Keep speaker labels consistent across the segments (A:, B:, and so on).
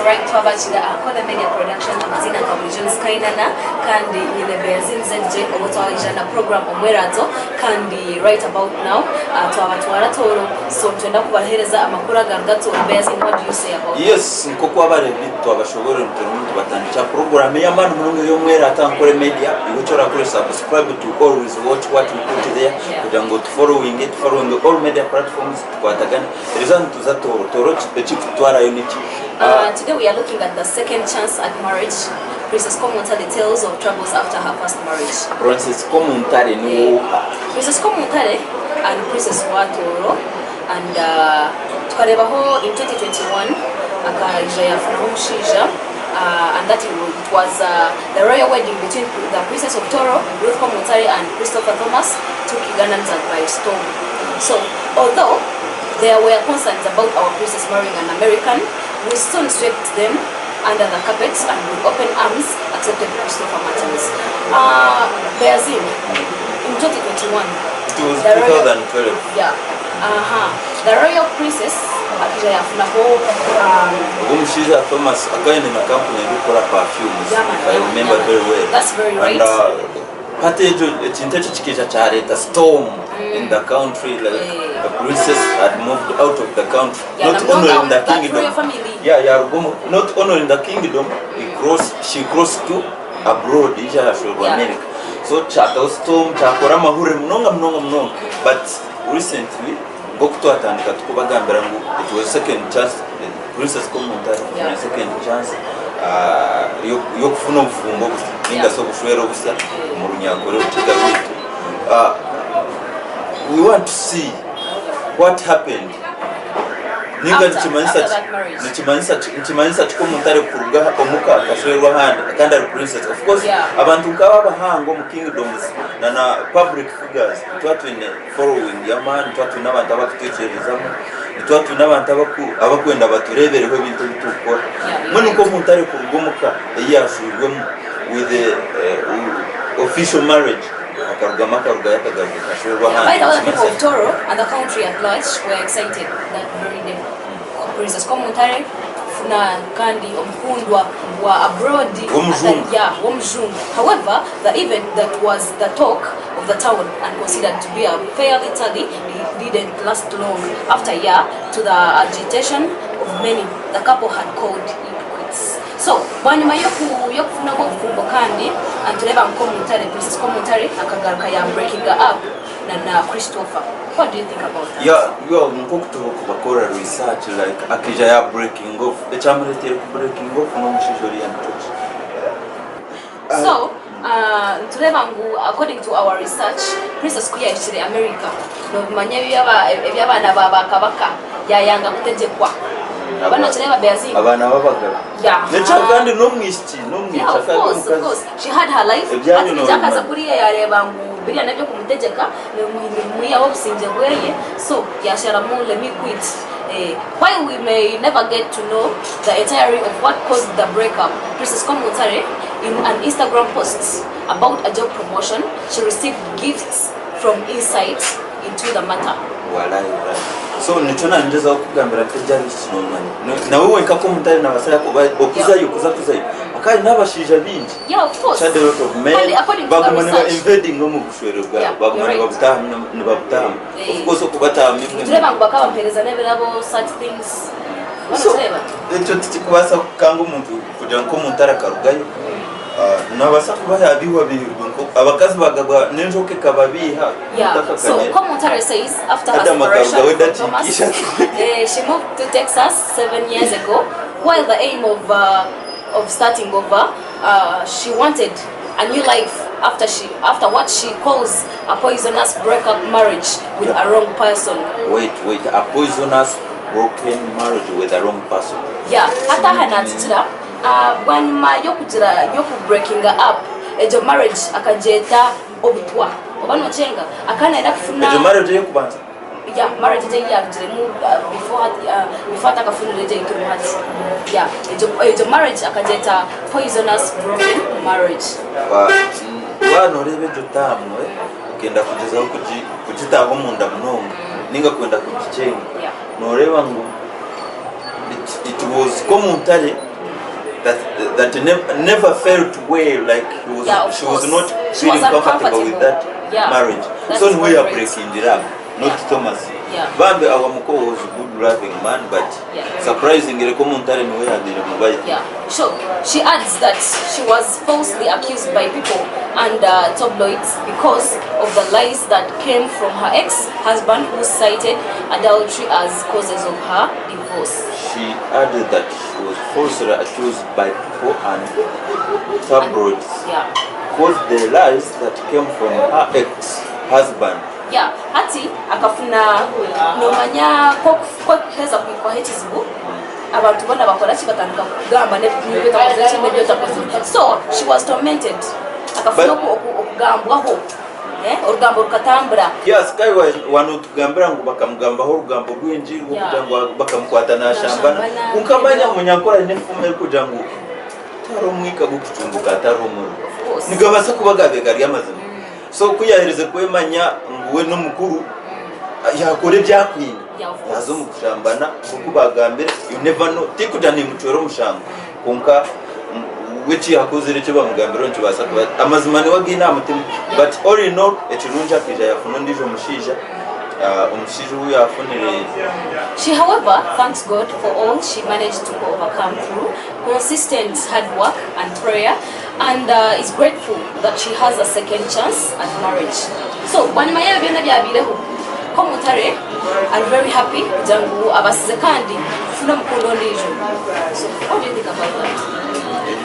A: right twabakira aha Kole Media Production amaziina nka burijo ni Sky Nana kandi nyine Beazin ZJ obu twaija na program Omwerato kandi right about now uh, twaba twara Tooro so nitwenda kubahereza amakuru agaruga Tooro. Beazin what do you say about that?
B: Yes, nk'oku abareebi twabashoboorora ngu turimu nitubatandikira puroguraamu ey'amaani munonga ey'omwerato aha Nkore Media. Iwe eki orakore subscribe to always watch what we put there kugira ngu otufollowinge, tufollowinge all media platforms tukwatagane. Eriizooba nituza Tooro. Tooro ekirikututwarayo niki?
A: Today we are looking at the second chance at marriage, Princess Komuntale tells of troubles after her first marriage.
B: Princess Komuntale niwe oha?
A: Princess Komuntale and Princess wa Tooro and tukareebaho in 2021 akaija yafunaho omushaija and that it was the royal wedding between the Princess of Tooro, Ruth Komuntale and Christopher Thomas took Ugandans by storm. So although there were concerns about our princess marrying an American, we soon swept them under the carpet and with open arms accepted Christopher Martins. Beazin, in 2021,
B: It was
A: the royal,
B: 2012.
A: yeah, the royal princess akija yafunaho
B: Ogwo omushaija Thomas akaba aine na kampuni erikukora perfumes
A: Yeah, man,
B: if I
A: yeah,
B: remember
A: yeah,
B: very well.
A: That's very
B: And
A: right.
B: Hati ekyo ekintu ekyo kikaija kyareeta storm in the country like the princess had moved out of the country
A: Yeah,
B: not
A: na
B: honoring the
A: that royal
B: kingdom.
A: family.
B: Yeah, yaruga omu not honoring the kingdom he cross she crossed to abroad ija yashwerwa America. So kyataho storm kyakora amahurire munonga munonga munonga but recently nk'oku twatandika tukubagambira ngu it was second chance princess Komuntari yeah. second chance y'okufuna obufumbo obusa ninga shi obushwere obusa omu runyankore orukiga rwaitu. We want to see what happened ninga
A: After-
B: nikimanyisa
A: after
B: ki
A: that marriage.
B: nikimanyisa ki nikimanyisa ki ku omuntu ari kuruga omuka akashwerwa ahandi kandi ari princess of course
A: Yeah.
B: abantu nk'aba abahanga omu kingdoms na na public figures nituba twine following y'amaani nituba twine abantu abakutwikiririzamu Nituba twine abantu abakwenda batureebereho ebintu ebi turikukora. Mbwenu nk'omuntu arikuruga omuka ei yaashwirwemu with official marriage akarugamu akarugayo akagaruka akashwerwa ahandi.
A: By the way, the people of Toro and the country at large were excited that very day. Princess Komuntare kufuna kandi omukundwa wa abroad
B: W'omujungu.
A: Yeah, w'omujungu. However, the event that was the talk of the town and considered to be a fairly tally didn't last long. After a year, to the agitation of many, the couple had called it quits. So, bwanyima yoku yokufuna obufumbo kandi nitureeba ngu Komuntare, Princess Komuntare akagaruka ya breakinga up na na Christopher. What do you think about that?
B: Yeah, yeah, nkoku turikubakorera research like akaija ya breaking off ekyamureteire ku breaking off n'omushaija oriya nikyo ki?
A: So, nitureeba ngu according to our research, Princess ku yahikire America, nobimanya eby'abaana ba ba kabaka, yayanga kutegyekwa. Oba nokireeba Beazimu?
B: Abaana b'abagabe.
A: Yeah.
B: Nekya kandi n'omwishiki, n'omwishiki
A: Yeah, of
B: akaba ari
A: course, of
B: omukazi.
A: course. She had her life.
B: Ebyanyu
A: Hati
B: noobimanya.
A: ekyakaza kuriya yareeba ngu biriya n'eby'okumutegyeka, nibimwihaho obusingye bweye, so yasharamu let me quit. While we may never get to know the entirety of what caused the breakup, Princess Komuntare, in an Instagram post about a job promotion, she received gifts from insight into the matter.
B: Walai walai. So nikyo nangyezaho kukugambira nti ebyaba eki nomanya. Nawe wenka Komuntare nabaasa yakuba okuzayo kuza kuzayo. Hakaba harimu abashaija baingi.
A: Yeah, of course.
B: She had a lot of men.
A: Kandi according to the
B: Baguma niba
A: research,
B: invading omu bushwere bwabo.
A: Yeah,
B: Baguma
A: you're right.
B: nibabutahamu nibabutahamu.
A: Eh.
B: Of course okubatahamu imwe.
A: Nitureeba ngu bakaba bamuheereza n'ebirabo such things.
B: So,
A: Notureeba?
B: ekyo tikikubaasa kukanga omuntu kugira ngu omuntu arakarugayo. Ah, nabaasa kuba yabiihwabiihirwe nko abakazi bagabwa n'enjoka ekababiiha
A: Yeah. So
B: omutakakanye.
A: Komuntare says after her
B: Adam
A: separation
B: akarugaho
A: from
B: edakiika
A: Thomas,
B: ishatu.
A: eh, she moved to Texas 7 years ago. While the aim of starting over, she wanted a new life after what she calls a poisonous breakup marriage with a wrong person.
B: Wait, wait, a poisonous broken marriage with a wrong person.
A: Yeah, hati aha naatugira bwanyima y'okugira y'okubreakinga up egyo marriage akagyeta obutwa oba nokyenga akaba nayenda kufuna
B: Egyo marriage ey'okubanza?
A: Yeah, marriage egyo ei yarugiremu before atakafunire egyo ei turimu hati. Yeah, egyo marriage akagyeta poisonous broken marriage.
B: Waaba nooreeba egyo taamu okenda kugyezaho kugitaaha omunda munonga nainga kwenda kugikyenga, nooreeba ngu it was Komuntare. that that never felt well like he was,
A: Yeah, of
B: she was
A: course.
B: not
A: She was
B: feeling comfortable with that
A: uncomfortable. Yeah,
B: marriage.
A: that's
B: So niwe
A: correct.
B: yabreakingire up, not Thomas. Bambi our muko was a good loving man but
A: Yeah.
B: surprisingly ko omuntu ari niwe yabaire mubayi.
A: Yeah. So she adds that she was falsely accused by people and uh, tabloids because of the lies that came from her ex-husband who cited adultery as causes of her divorce.
B: She added that she was falsely accused by people and tabloids
A: Yeah.
B: because the lies that came from her ex-husband.
A: Yeah, hati akafuna nomanya kokuheza kuhikwaho ekizibu abantu bona bakora ki batandika kugamba nebyotakoze ki nebyotakoze so she was tormented akafuna
B: But-
A: okugambwaho eh, orugambo rukatambura.
B: Yes, Sky wanotugambira ngu bakamugambaho orugambo rwingi rw'okugira ngu bakamukwata nashambana.
A: Nashambana.
B: Kwonka manya omunyankore aine enfumu erikugira ngu tihariho omwika gurikucumbuka hatariho omuriro.
A: Of course.
B: Nigabaasa kuba gaabaire gari amazima. So ku yaaherize kwemanya ngu we n'omukuru, yaakora ebi akwine.
A: Yeah, of course.
B: Yaaza omu kushambana nk'oku baagambire, you never know. Tikugira nimucwera omushango kwonka we eki yaakozire eki bamugambireho nikibaasa kuba amazima niwe againe aha mutima. But all in all, ekirungi akaija yaafuna ondiijo mushaija, omushaija ou yaafunire.
A: She however thanks God for all she managed to overcome through consistent hard work and prayer and is grateful that she has a second chance at marriage. So bwanyima y'ebyo byona ebyabaireho, Komutare ari very happy kugira ngu abasize kandi kufuna omukundwa ondiijo. So what do you think about that?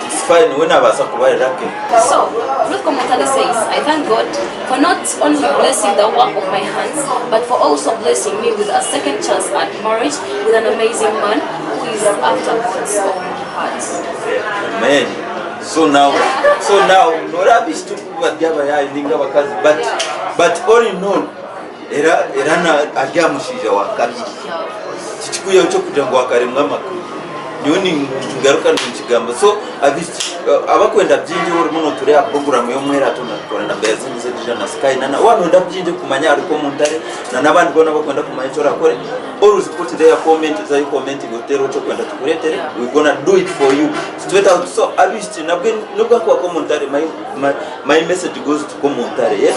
B: It's fine, we nabaasa kuba ari lucky.
A: So, Ruth Komuntale says, I thank God for not only blessing the work of my hands, but for also blessing me with a second chance at marriage with an amazing man who is after God's own heart.
B: Amen. So now, so now, noreeba abaishiki oku bari abayaayi ninga abakazi but, but all in all, era, era na, ari aha mushaija wa kabiri. Tikikwihaho ky'okugira ngu wakaremwa amaka. Nyowe ningaruka ninkigamba. So abaishiki abakwenda bingi orimu notureeba aha puroguramu y'omwerato natukora na Beazingi Zedija na Sky Nana. Waaba noyenda bingi kumanya ahari Komuntare na n'abandi boona abakwenda kumanya eki orakore, always put there comment, zayo commenting oteereho eki orikwenda tukureetere, we gonna do it for you. Titwetaaga so abaishiki nabwe nobu akuba Komuntare my, my, my message goes to Komuntare, yeah?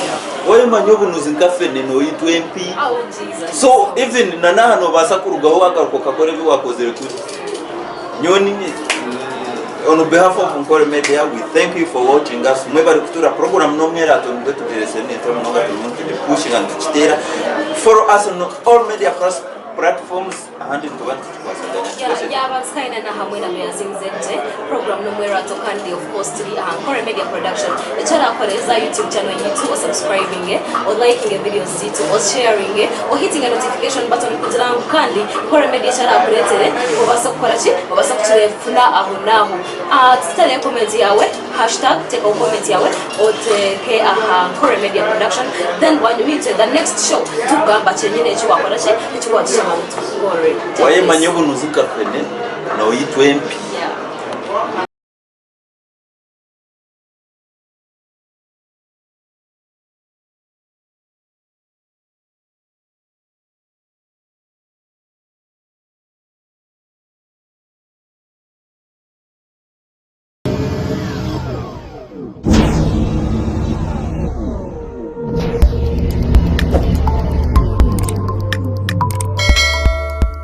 B: Wayemanya obunuzi nka fene noyitwa empi.
A: Oh, Jesus.
B: So even na n'aha noobaasa kurugaho waagaruka okakora ebi waakozire kuri. Nyowe ni on behalf of Nkore Media we thank you for watching us. Mwebare kutura program n'omwerato nibwe tugiresire nitwe munonga turimu nitugipushinga nitukiteera. Follow us on all media platforms ahandi nituba nitukikwasaganya
A: Yeah, yaaba Skyna na hamwe na Beazinze gye program n'omwerato kandi of course turi aha Nkore Media Production. Eki orakore za YouTube channel yitu osubscribinge, olikinge videos ziitu, osharinge, ohitinge notification button kugira ngu kandi Nkore Media eki araakureetere obaase kukora ki? Obaase kukirefuna aho n'aho. Tutereyo comment yaawe, hashtag teekaho comment yaawe oteeke aha Nkore Media Production then bwanyima itwe the next show tukugamba kyenyine eki waakora ki? Eki waatushaba ngu tukukore.
B: Wayemanya obunuzi nka fene noyitwa empi.
A: Yeah.